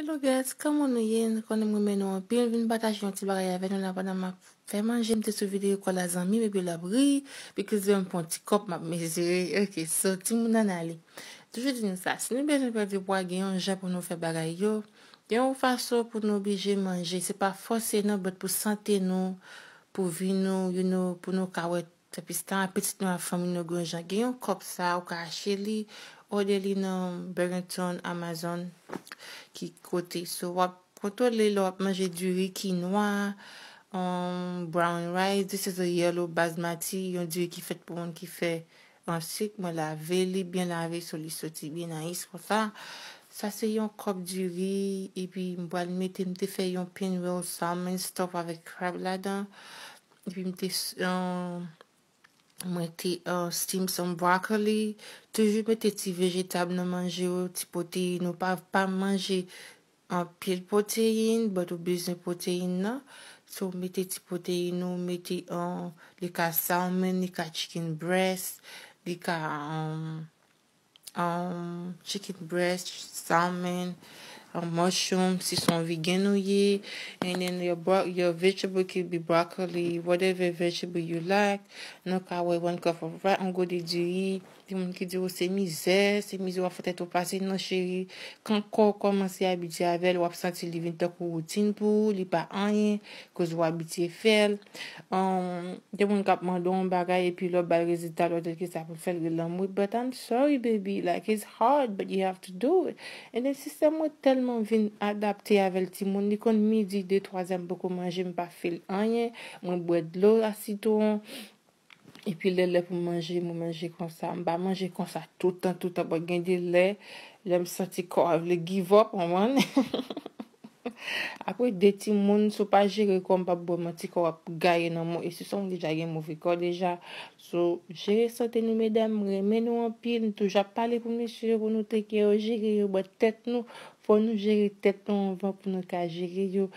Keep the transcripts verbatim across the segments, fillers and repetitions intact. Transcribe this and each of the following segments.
Hello guys, kòman nou ye? Nou konnen m renmen nou anpil. Vin pataje yon ti bagay avè nou la pandan m ap fè manje. M te sou videyo kòl a zanmi m epi l ap ri, because lè m pran ti kòp m ap mezire. Ok, so timoun nan ale. Toujou di nou sa, si nou bezwen pèdi pwa, gen yon jan pou nou fè bagay yo. Gen yon fason pou nou oblije manje. Se pa fòse non, but pou sante nou, pou vi nou, you know, pou nou ka wè tanpis tan apetit nou ak fanmi nou gen yon jan. Gen yon kòp sa, ou ka achte li, òdè li nan Burlington, Amazon, ki kote. So, w ap kontwole lè w ap manje diri kinwa, um, brown rice, this is a yellow basmati, yon diri ki fèt pou moun ki fè an sik. Mwen lave li, byen lave, so li soti byen nice konsa. Sa se yon kòp diri, epi m pral mete, m te fè yon pinwheel salmon stuff avèk crab ladan. Epi m te, s- um, mwen te uh, steam some broccoli. Toujou mete ti vejetab nan manje w, ti pwoteyin. Ou pa, pa manje anpil pwoteyin, but ou bezwen pwoteyin nan. So, mete ti pwoteyin ou, mete uh, li ka salmon, li ka chicken breast, li ka um, um, chicken breast, salmon, um, mushroom, si se yon vegan ou ye. And then your, bro- your vegetable could be broccoli, whatever vegetable you like. Nou ka wè one cup of rice, yon gode diri. Gen moun ki di w se mizè, se mizè w ap fè tèt ou pase. Non, cheri, kan kò w kòmanse abitye avè l, w ap santi li vin tankou woutin pou ou, li pa anyen, koz ou abitye fè l. Um, gen moun k ap mande w yon bagay epi lè w ba l rezilta, lè w di l ki sa pou l fè l, li lanmou. But I'm sorry, baby, like, it's hard, but you have to do it. And then, sistèm mwen tèlman vin adapte avè l, timoun, li konn midi, de, twa zè, m poko manje, m pa feel anyen, mwen bwè dlo a sitwon. Epi lè lè pou manje, mwen manje konsa. M pa manje konsa toutan, toutan. Bon, gen de lè, lè m santi kò a vle give up, konprann? Apre de timoun, si w pa jere kò, m p ap ba w manti, kò w ap gaye nan mou. E si se yon deja gen move kò deja. So, jere sante nou, medam, m renmen nou anpil. M toujou ap pale pou mesye yo, pou nou teke yo, jere yo, but tèt nou, fò nou jere tèt nou anvan pou nou ka jere yo.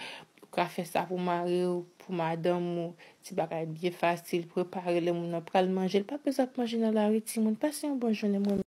Ou ka fè sa pou mari w, pou madanm ou. Ti bagay byen fasil, prepare lè moun nan pral manje. L pa bezwen ap manje nan lari, timoun. Pase yon bon jounen, mwen.